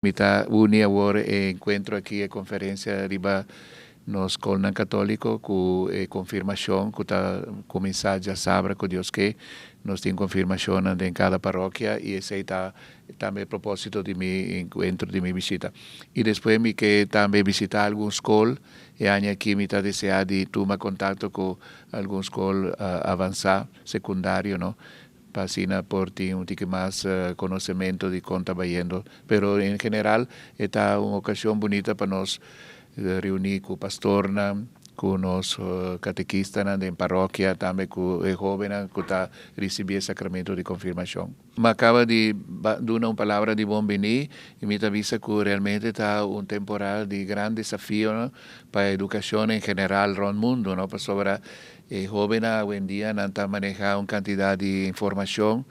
Mi ta uni awor e enkuentro aki, e konferensia riba nos skolnan katóliko ku e konfirmashon ku ta kuminsá djasabra, ku Dios ke. Nos tin konfirmashon den kada parokia i esei ta tambe e propósito di mi enkuentro, di mi bishita. I despues mi ke tambe bishitá algun skol. E aña aki mi ta deseá di tuma kontakto ku algun skol avansá, sekundario, no? Pa asina por tin un tiki mas konosementu di kon ta bayendo. Pero en general ta un okashon bunita pa nos reuní ku pastornan, ku nos katekistanan den parokia, tambe ku e hóbennan ku ta risibí e sakramento di konfirmashon. Mi a kaba di duna un palabra di bon biní i mi ta bisa ku realmente ta un temporada di gran desafio pa edukashon en general rònt mundu, no? Pasobra e hóbennan awendia nan ta manehá un kantidat di informashon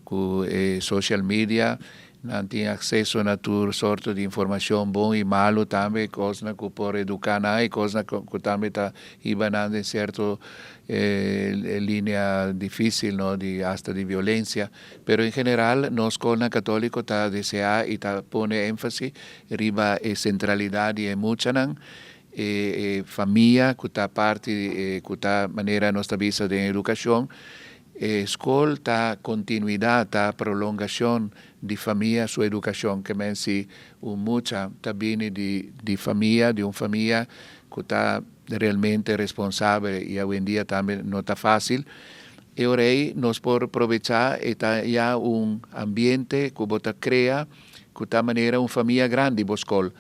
ku e social media, nan tin akseso na tur sorto di informashon, bon i malu tambe, kosnan ku por eduká nan i kosnan ku tambe ta hiba nan den sierto linea difísil, no? Di asta di violensia. Pero en general nos skolnan katóliko ta deseá i ta pone énfasis riba e sentralidat di e muchanan, e famia ku ta parti, ku ta manera nos ta bisa den edukashon. E skol ta kontinuidat, ta prolongashon di famia su edukashon, ke men si un mucha ta bini di famia, di un famia ku ta realmente responsabel, i awendia tambe no ta fásil, e ora ei nos por aprovechá e ta ya un ambiente ku bo ta krea ku ta manera un famia grandi bo skol.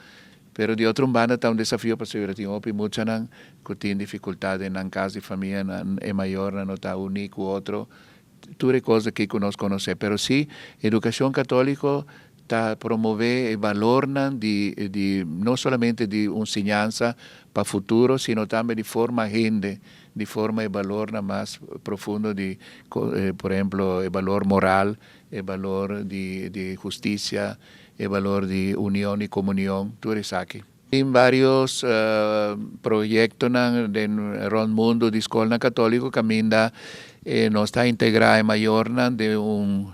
Pero di otro banda ta un desafio pasobra tin hopi muchanan ku tin difikultat den nan kas di famia, nan e mayornan no ta uní ku otro, tur e kos aki ku nos konosé. Pero sí, edukashon katóliko ta promové e balornan di no solamente di un siñansa pa futuro, sino tambe di forma hende, di forma e balornan mas profundo di, por ehèmpel, e balor moral, e balor di hustisia, e balor di union i komunion, tur esaki. Tin vários proyektonan den rònt mundu di skolnan katóliko kaminda nos ta integrá e mayornan den un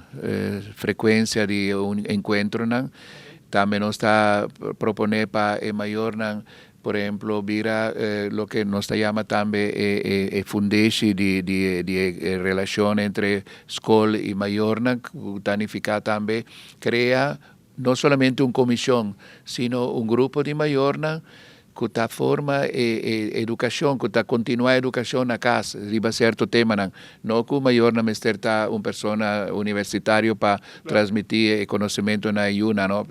frekuensia di un enkuentronan. Tambe nos ta proponé pa e mayornan, por ehèmpel, bira loke nos ta yama tambe e fundeshi di e relashon entre skol i mayornan, ku ta nifiká tambe krea no solamente un komishon, sino un grupo di mayornan ku ta forma e edukashon, ku ta kontinuá edukashon na kas riba sierto temanan. No ku mayornan mester ta un persona universitario pa transmití e konosementu na yunan, no?